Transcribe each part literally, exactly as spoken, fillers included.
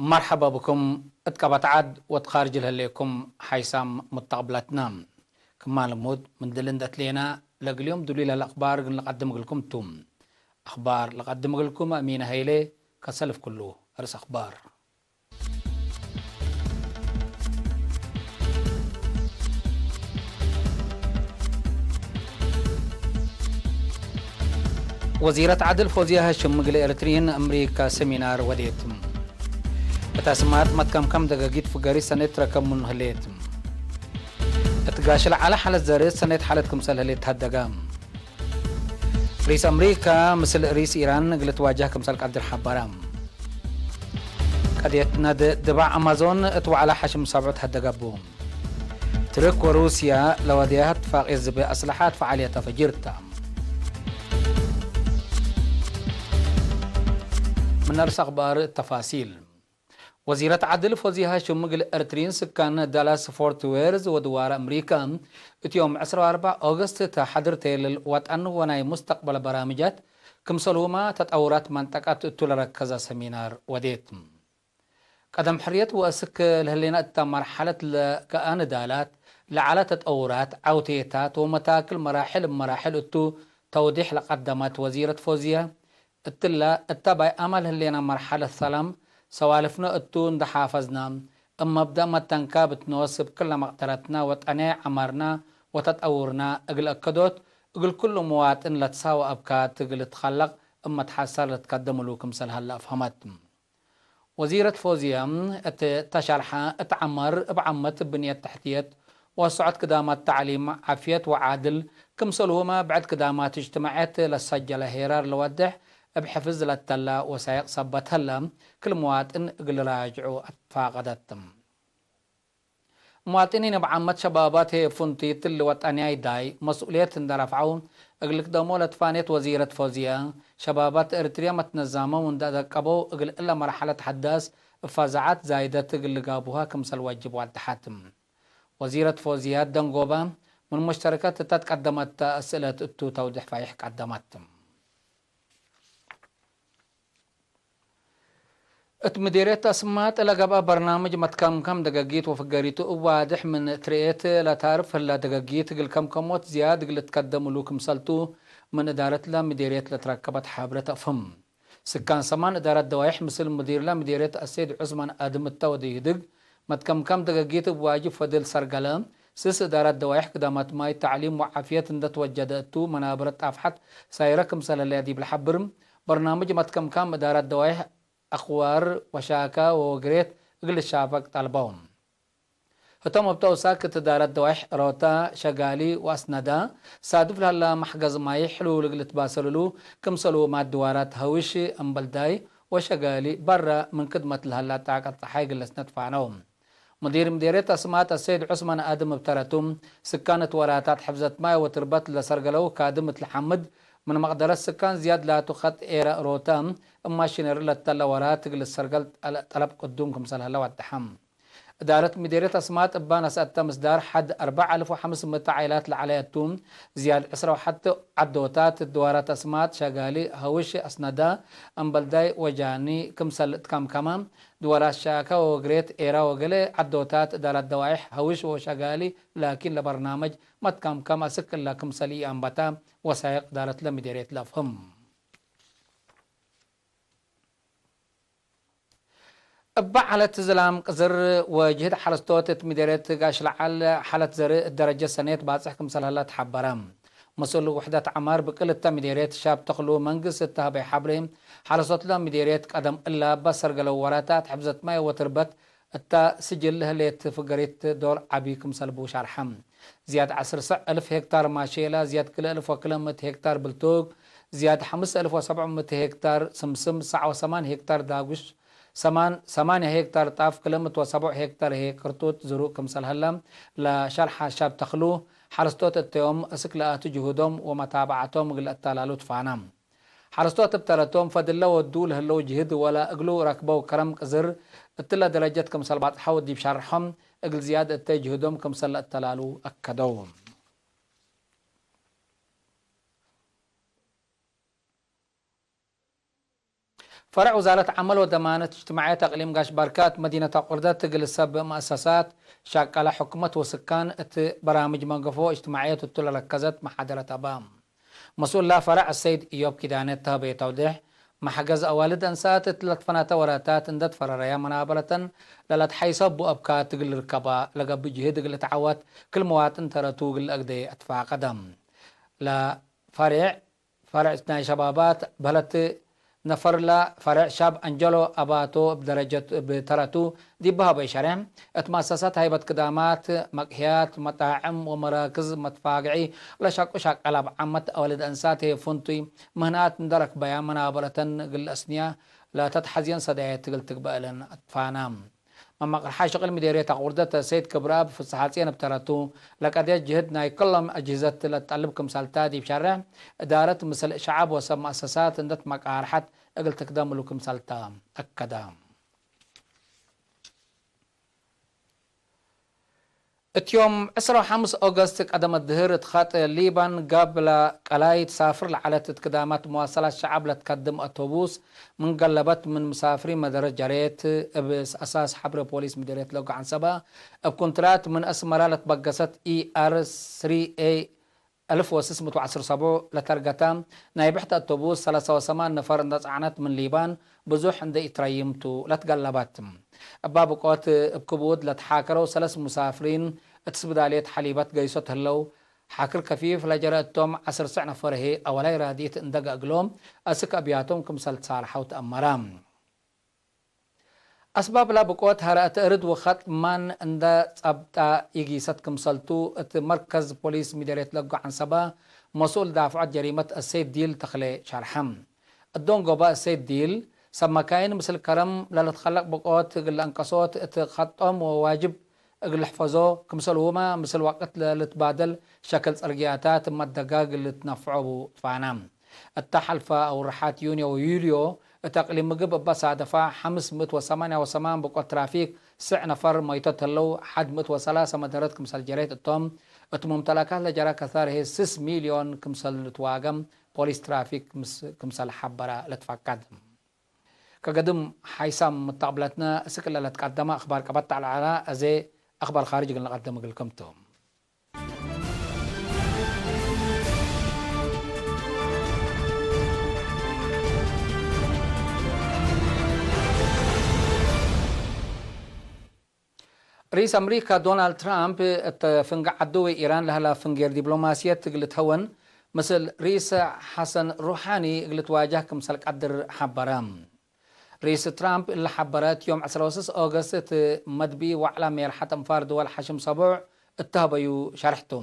መርሐባ ብኩም እት ቀበት ዐድ ወእት ካርጅ ለህሌኩም ሓይሳም ሙተቅብለትና። ክማን ልሙድ ምን ድል እንዴ አትሌና፣ ለእግል ዮም ድሉይ ለህለ አክባር እግል ንቀድም እግልኩም ቱ። አክባር ለቀድም እግልኩም አሚነ ሀይሌ። ከሰልፍ ኩሉ፣ አርእስ አክባር። ወዚረት ዐድል ፎዝያ ሃሽም እግል ኤረትርዪን አምሪካ ሰሚናር ወዴት። እት አስማጥ መትከምከም ደገጊት ፍገሪት ሰኔት ትረከብ ምኑ ህሌት። እት ጋሽ ለዐለ ሐለት ዘርእ ሰኔት ሐለት ክምሰል ህሌት ተሀደጋ። ርኢስ አምሪካ ምስል ርኢስ ኢራን እግል ልትዋጀህ ክምሰል ቀድር ሐበረ። ቀድየት ነድ ድባዕ አማዞን እት ወዐለ ሐሽም ሳብዑ ተሀደገ ቡ። ትርክ ወሩስያ ለወድያህ እትፋቅየት ዝብህ አስለሐት ፈዓልየተ ፈጅር ተ። ምን አርእስ አክባር ተፋሲል። ወዚረት ዐድል ፎዝያ ሃሽም እግል ኤረትርዪን ስካን ዳላስ ፎርት ዌርዝ ወድዋር አምሪካ እት ዮም ዕስራ ወአርበዕ ኦገስት ተሐድር ቴልል ወጠን ወናይ ሙስተቅበል በራምጃት ክምሰልሁመ ተጠውራት መንጠቀት እቱ ለረከዘ ሰሚናር ወዴት። ቀደም ሕርየት ወአስክ ለህሌነ እተ መርሐለት ለገአ ንዳላት ለዐለ ተጠውራት፣ ዐውቴታት ወመታክል መራሕል እብ መራሕል እቱ ተውዴሕ ለቀደመት ወዚረት ፎዝያ፣ እትለ እተ ባይ አማል ህሌነ መርሐለት ሰላም፣ ሰዋልፍነ እቱ እንዴ ሓፈዝነ፣ እብ መብደእ መተንካብ እት ኖስ እብ ክለ መቅደረትነ ወጠንያይ ዐማርነ ወተጠውርነ እግል አከዶት፣ እግል ኩሉ መዋጥን ለትሳወ አብካት እግል ልትከለቅ እብ መትሐሰር ልትከደም እሉ ክምሰል ሀለ አፍሀመት። ወዚረት ፎዝያ እት ተሸርሐ፣ እት ዐማር እብ ዓመት ብንየት ተሕትየት ወሰዖት ክዳማት ተዕሊም፣ ዓፍየት ወዓድል፣ ክምሰልሁመ ብዕድ ክዳማት እጅትማዕየት ለሰጀለ ሄራር ለወድሕ፣ እብ ሕፍዝ ለተለ ወሳይቅ ሰበት ሀለ፣ ክል መዋጥን እግል ልራጅዑ አትፋቀደት። መዋጥኒን እብ ዓመት ሸባባት ህዬ ፍንቲት እሊ ወጠንያይ ዳይ መስኡልየት እንዴ ረፍዐው እግል ልክደሞ ለትፋኔት ወዚረት ፎዝያ፣ ሸባባት ኤረትርየ መትነዛመው እንዴ አደቀበው እግል እለ መርሐለት ሐዳስ እብ ፈዛዐት ዛይደት እግል ልጋብሁሃ ክምሰል ወጅብ ዋድሐት። ወዚረት ፎዝያ ደንጎበ ምን ሙሽተረከት እተ ትቀደመት አስእለት እቱ ተውዴሕ ፋይሕ ቀደመት። እት ምዴርየት አስማጥ ለገብአ በርናምጅ መትከምከም ደገጊት ወፍገሪቱ እብ ዋድሕ ምን ትርኤት ለታርፍ ህለ ደገጊት እግል ከምከሞት ዝያድ እግል ልትከደም እሉ ክምሰልቱ ምን እዳረት ለምዴርየት ለትረከበት ሐብረት አፍህም። ስካን ሰማን እዳረት ደዋይሕ ምስል ሙዲርለ ምዴርየት አሰይድ ዑስማን አድም እተ ወድህድግ፣ መትከምከም ደገጊት እብ ዋጅብ ፈድል ሰርገለ፣ ስስ እዳረት ደዋይሕ ክዳማት ማይ፣ ተዕሊም ወዓፍየት እንዴ ትወጀደ እቱ መናብረት ጣፍሐት ሳይረ ክምሰል ህለየ ዲብ ለሐብር፣ በርናምጅ መትከምከም እዳረት ደዋይሕ አክዋር ወሻከ ወወግሬት እግል ልሻፈግ ጠልበው። ህቶም እብ ተውሳክ እት እዳረት ደዋይሕ ሮታ፣ ሸጋሊ ወአስነዳ ሳድፍ ለሀላ መሕገዝ ማይ ሕሉል እግል ልትባሰል እሉ፣ ክምሰልሁመ ድዋራት ሀውሽ፣ አምበልዳይ ወሸጋሊ በረ ምን ክድመት ለሀላ ጣቀት ጸሓይ እግል ለስነት ፋነው። ሙዲር ምዴርየት አስማጥ አሰይድ ዑስማን አድም እብ ተረቱ፣ ስካን እት ወራታት ሕፍዘት ማይ ወትርበት ለሰርገለው ካድም እት ለሐምድ፣ ምን መቅደረት ስካን ዝያድ ላቱ ከጥ ኤረ ሮታ፣ እብ ማሽነሪ ለተለ ወራት እግል ልሰርገል ጠለብ ቅዱም ክምሰል ሀለ ወደሐ። እዳረት ምዴርየት አስማጥ እባ ነስአተ ምስዳር ሐድ አርበዕ አልፍ ወሐምስ ምእት ዓኢላት ለዐለየ ቱ፣ ዝያድ ዕስራ ወሐት ዐዶታት፣ ድዋራት አስማጥ፣ ሸጋሊ፣ ሀውሽ፣ አስነዳ፣ አምበልዳይ ወጃኒ ክምሰል እትከምከመ፣ ድዋራት ሻከ ወወግሬት ኤራ ወገሌ ዐዶታት እዳረት ደዋይሕ ሀውሽ ወሸጋሊ ላኪን ለበርናመጅ መትከምከም አስክ እለ ክምሰል ኢአንበተ ወሳይቅ እዳረት ለምዴርየት ለአፍህም። እበ ዐለት ዝላም ቅዝር ወጅህድ ሐረስቶት እት ምዴርየት ጋሽ ለዐል ሐለት ዘርእ እት ደረጀት ሰኔት ባጽሕ ክምሰል ሀለ ተሐበረ። መስኡል ውሕደት ዐማር ብቅል እተ ምዴርየት ሻብ ተክሉ መንግስ እተ ሀበይ ሐብሬ፣ ሐረስቶትለ ምዴርየት ቀደም እለ እበ ሰርገለው ወራታት ሕፍዘት ማይ ወትርበት እተ ስጅል ለህሌት ፍገሪት ዶር ዐቢ ክምሰል ቡ ሸርሐ። ዝያድ ዐስር ሰዕ እልፍ ሄክታር ማሼላ፣ ዝያድ ክልኤ እልፍ ወክልኤ ምእት ሄክታር ብልቶግ፣ ዝያድ ሐምስ እልፍ ወሰብዕ ምእት ሄክታር ስምስም፣ ሰዕ ወሰማን ሄክታር ዳጉሽ፣ ሰማን-፣ ሰማንያ ሄክታር ጣፍ፣ ክልኤ ምእት ወሰብዕ ሄክታር ህዬ ቅርጡት ዝሩእ ክምሰል ሀለ ለሸርሐ ሻብ ተክሉ፣ ሐረስቶት እተዮም እስክ ለአቱ ጅሁዶም ወመታበዐቶም እግል ለአተላሉ ትፋነ። ሐረስቶት እብ ተረቶም ፈድለ ወዱ ለህለው ጅህድ ወለ እግሉ ረክበው ከረም ቅዝር እትለ ደረጀት ክምሰል ባጽሐው ዲብ ሸርሖም፣ እግል ዝያድ እተ ጅህዶም ክምሰል ለአተላሉ አከደው። ፈርዕ ውዛረት ዐመል ወደማነት እጅትማዕየት አቅሊም ጋሽ ባርካት መዲነት አቁርደት እግል ሰብ መአሰሳት፣ ሻቀለ ሕኩመት ወስካን እት በራምጅ መንገፎ እጅትማዕየት እቱ ለረከዘት መሓደረት አባ። መስኡላ ፈርዕ ሰይድ እዮብ ኪዳነ ተህቤ ተውዴሕ፣ መሕገዝ አዋልድ አንሳት እት ለትፈነተ ወረታት እንደ ትፈረረያ መናበረተን ለለትሐይሰቡ አብካት እግል ልርከባ ለገብእ ጅህድ እግል ልትዓወት ክል መዋጥን ተረቱ እግል ለአግደ አትፋቀደ። ለፈሬዕ ፈርዕ ናይ ሸባባት በህለት ነፈርለ ፈርዕ ሻብ አንጀሎ አባቶ እብ ደረጀት እብ ተረቱ ዲብ ሀበይ ሸሬሕ፣ እት መአሰሳት ሃይበት ክዳማት፣ መቅህያት፣ መጣዕም ወመራክዝ መትፋግዒ ለሸቁ ሻቀል አብ ዓመት አወልድ አንሳት ህዬ ፍንቱይ ምህናት እንደ ረክበያ መናበረተን እግል ለአስንያ ለተትሐዝየን ሰዳየት እግል ትግበእ እለን አትፋና። መመቅርሓ ሽቅል ምዴርየት አቁርደት ሰይድ ክብረአብ ፍስሐጼን እብ ተረቱ፣ ለቀድየት ጅህድ ናይ ክሎም አጅህዘት ለትጠልብ ክምሰልታ ዲብ ሸርሕ እዳረት ምስል ሸዐብ ወሰብ መአሰሳት እንደ ትመቃርሐት እግል ትክደም እሉ ክምሰልታ አከደ። እት ዮም ዕስራ ወሐምስ ኦገስት ቀደመ ድህር እት ኸጥ ሊባን ጋብ ለቀላይ ትሳፍር ለዐለት እት ክዳማት መዋሰላት ሸዐብ ለትከድም አቶቡስ ምን ገለበት ምን ምሳፍሪን መደረት ጀሬት። እብ አሳስ ሐብረ ፖሊስ ምዴርየት ለጎ ዐንሰበ እብ ኩንትራት ምን አስመራ ለትበገሰት ኢ አር ስሪ ኤ አልፍ ወስስ ምእት ወዐስር ሰብዑ ለተርገተ ናይ ብሕተ አቶቡስ ሰለሰ ወሰማን ነፈር እንደ ጸዕነት ምን ሊባን ብዙሕ እንደ ኢትረይም ቱ ለትገለበት። እባ ብቆት እብ ክቡድ ለተሓከረው ሰለስ ሙሳፍሪን እት ስብዳልየት ሐሊበት ገይሶት ህለው። ሓክር ከፊፍ ለጀረ እቶም ዐስር ስዕ ነፈር ህዬ አወላይ ራድኢት እንደገ እግሎም አስክ አብያቶም ክምሰል ትሳልሐው ተአመረ። አስባብ ለብቆት ሀረአት እርድ ወኸጥ ማን እንደ ጸብጠ ኢጊሰት ክምሰልቱ እት መርከዝ ፖሊስ ምዴርየት ለጎ ዐንሰበ መስኡል ዳፍዖት ጀሪመት እሰይድ ዲል ተክሌ ሸርሐ። እዶን ጎበ እሰይድ ዲል፣ ሰብ መካይን ምስል ከረም ለልትከለቅ ብቆት እግል ለአንቀሶት እት ኸጦም ወዋጅብ እግል ልሕፈዞ፣ ክምሰልሁመ ምስል ወቅት ለልትባደል ሸክል ጽርግያታት መደጋ እግል ልትነፍዖ ቡ ትፋነ። እተ ሐልፈ አውርሓት ዩንዮ ወዩልዮ እት አቅሊም ምግብ እበ ሳደፋ ሐምስ ምእት ወሰማንያ ወሰማን ብቆት ትራፊክ ስዕ ነፈር መይቶት ህለው፣ ሐድ ምእት ወሰላሰ መደረት ክምሰል ጀሬት እቶም፣ እት ሙምተለካት ለጀረ ከሳር ህዬ ስስ ሚልዮን ክምሰል ልትዋገም ፖሊስ ትራፊክ ክምስ-፣ ክምሰል ሐበረ ለትፈቀድ። ከገድም ሓይሳም ምተቅብለትነ እስክ እለ ለትቀደመ አክባር ቀበት ተዐል ዐለ፣ አዜ አክባር ካርጅ እግል ንቀድም እግልክም ቱ። ርኢስ አምሪካ ዶናልድ ትራምፕ እት ፍንጌ ዐዱ ወኢራን ለህላ ፍንጌር ዲፕሎማስየት እግል ልትሀወን፣ ምስል ርኢስ ሐሰን ሩሓኒ እግል ልትዋጀህ ክምሰል ቀድር ሐበረ። ርኢስ ትራምፕ እሊ ሐበረ እት ዮም ዕስራ ወስስ ኦገስት እት መድቢ ወዕላ ሜርሐት አንፋር ድወል ሐሽም ሰቡዕ እተህበዩ ሸርሕ ቱ።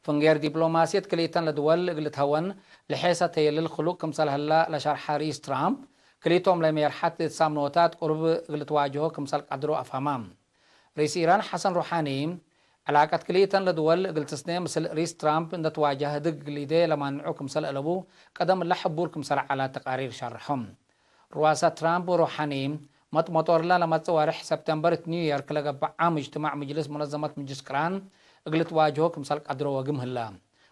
ፍንጌር ዲፕሎማስየት ክልኢተን ለድወል እግል ልትሀወን ለሔሰ ተየልል ክሉቅ ክምሰል ህላ ለሸርሐ ርኢስ ትራምፕ፣ ክልኢቶም ለሜርሐት ሳምኖታት ቅሩብ እግል ልትዋጅሆ ክምሰል ቀድሮ አፍሀማ። ርኢስ ኢራን ሐሰን ሩሓኒ፣ ዕላቀት ክልኢተን ለድወል እግል ትስኔ ምስል ርኢስ ትራምፕ እንደ ትዋጀህ ህድግ ሊዴ ለማንዑ ክምሰል አለቡ፣ ቀደም እለ ሕቡር ክምሰል ዐለ ተቃሪር ሸርሖም። ርዋሰ ትራምፕ ወሩሓኒ፣ መጥመጦርላ ለመጽእ ወርሕ ሰፕተምበር እት ኒውዮርክ ለገብእ ዓም እጅትማዕ ምጅልስ ሙነዘመት ምጅልስ ቅራን እግል ልትዋጅሆ ክምሰል ቀድሮ ወግም ህላ።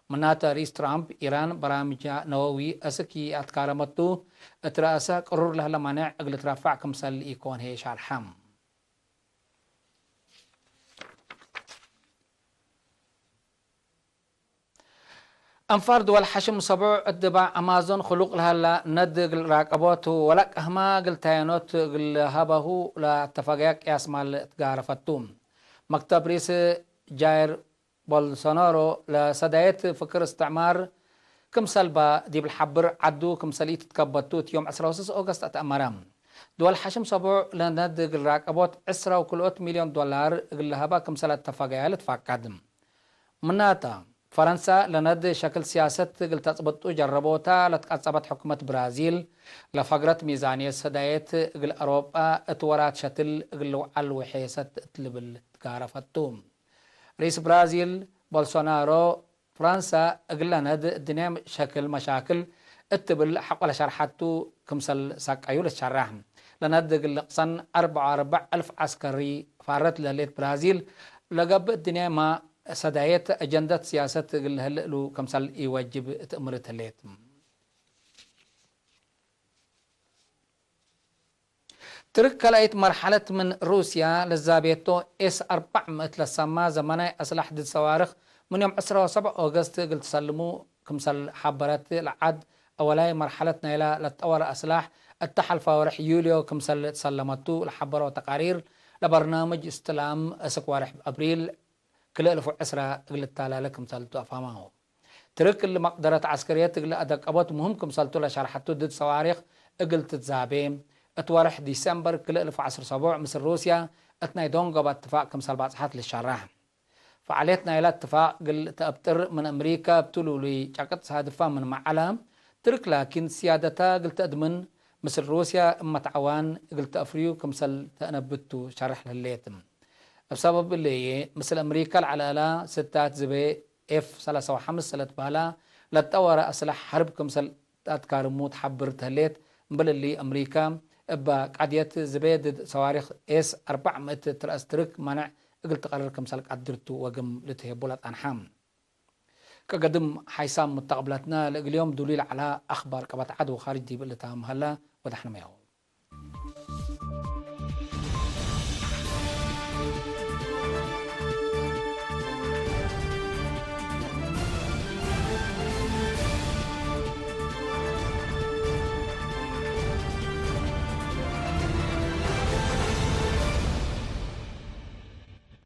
ምናተ ርኢስ ትራምፕ፣ ኢራን በራምጃ ነወዊ እስክ ይአትካረመቱ፣ እት ረአሰ ቅሩር ለህለ ማኔዕ እግል ልትረፈዕ ክምሰል ኢኮን ህዬ ሻርሐ። አንፋር ድወል ሐሽም ሰቡዕ እት ድባዕ አማዞን ክሉቅ ለሀላ ነድ እግል ራቀቦት ወለቀህማ እግል ታየኖት እግል ሀበሁ ለአተፈገያ ቅያስ ማል ትጋረፈቱ። መክተብ ሪስ ጃይር ቦልሶናሮ ለሰዳየት ፍክር እስትዕማር ክምሰልባ ዲብ ለሐብር ዐዱ ክምሰል ኢትትከበቱ እት ዮም ዕስራ ወስስ ኦገስት አትአመረ። ድወል ሐሽም ሰቡዕ ለነድ እግል ራቀቦት ዕስራ ወክልኦት ሚልዮን ዶላር እግል ለሀባ ክምሰል አተፈገያ ልትፋቀድ። ምናተ፣ ፈረንሳ ለነድ ሸክል ሲያሰት እግል ተጽብጡ ጀረቦታ ለትቀጸበት ሕኩመት ብራዚል፣ ለፈግረት ሚዛንየት ሰዳየት እግል አውሮጳ እት ወራት ሸትል እግል ልውዓል ወሔሰት እት ልብል ትጋረፈቱ። ርኢስ ብራዚል ቦልሶናሮ፣ ፍራንሳ እግለ ነድ እድንያም ሸክል መሻክል እት ትብል ሐቆ ለሸርሐቱ ክምሰል ሰቀዩ ልትሸረሕ። ለነድ እግል ልቅሰን አርበዕ ወአርበዕ አልፍ ዐስከሪ ፋረት ለህሌት ብራዚል፣ ለገብእ እድንያማ ሰዳየት አጀንደት ሲያሰት እግል ለህሌ እሉ ክምሰል ኢወጅብ ትእምርት ህሌት። ትርክ ካልኣይት መርሐለት ምን ሩስያ ለዛቤቶ ኤስ አርበዕ ምእት ለሰማ ዘመናይ አስላሕ ድድ ሰዋርክ ምን ዮም ዕስራ ወሰብዕ ኦገስት እግል ትሰልሙ ክምሰል ሐበረት፣ ለዐድ አወላይ መርሐለት ናይላ ለትጠወረ አስላሕ እተ ሐልፋ ወርሕ ዩልዮ ክምሰል ትሰለመቱ ለሐበረው ተቃሪር፣ ለበርናምጅ እስትላም እስክ ወርሕ አብሪል ክልኤ እልፍ ወዕስራ እግል ልታላለ ክምሰልቱ አፋማው። ትርክ እሊ መቅደረት ዐስከርየት እግል አደቀቦት ሙህም ክምሰልቱ ለሸርሐቱ ድድ ሰዋሪክ እግል ትትዛቤ፣ እት ወርሕ ዲሰምበር ክልኤ እልፍ ወዐስር ሰቡዕ ምስል ሩስያ እት ናይ ዶንጎብ እትፋቅ ክምሰል ባጽሐት ልሸራሕ። ፈዓልየት ናይላ እትፋቅ እግል ተአብጥር ምን አምሪካ እብ ትሉሉይ ጨቅጥ ሳድፋ ምንመ ዐለ፣ ትርክ ላኪን ስያደታ እግል ተአድምን ምስል ሩስያ እመት ዐዋን እግል ተአፍርዩ ክምሰል ተአነብቱ ሸርሕ ለህሌት። እብ ሰበብ እሊ፣ ምስል አምሪካ ለዐለ እላ ስታት ዝቤ ኤፍ ሰላሳ ወሐምስ ለትበህላ ለትጠወረ አስላሕ ሐርብ ክምሰል ተአትካርሙ ተሐብር ተህሌት። እምበል እሊ፣ አምሪካ እበ ቃድየት ዝቤ ድድ ሰዋሪክ ኤስ አርበዕ ምእት ትረአስ ትርክ ማንዕ እግል ትቀርር ክምሰል ቀድርቱ ወግም ልትሄቡ ለጸንሐ። ከገድም ሓይሳም ሙተቅብለትነ ለእግል ዮም ዱሉይ ለዐለ አክባር ቀበት ዐድ ወካርጅ ዲብ እሊ ታም ሀለ። ወደሐንመ ያሁ።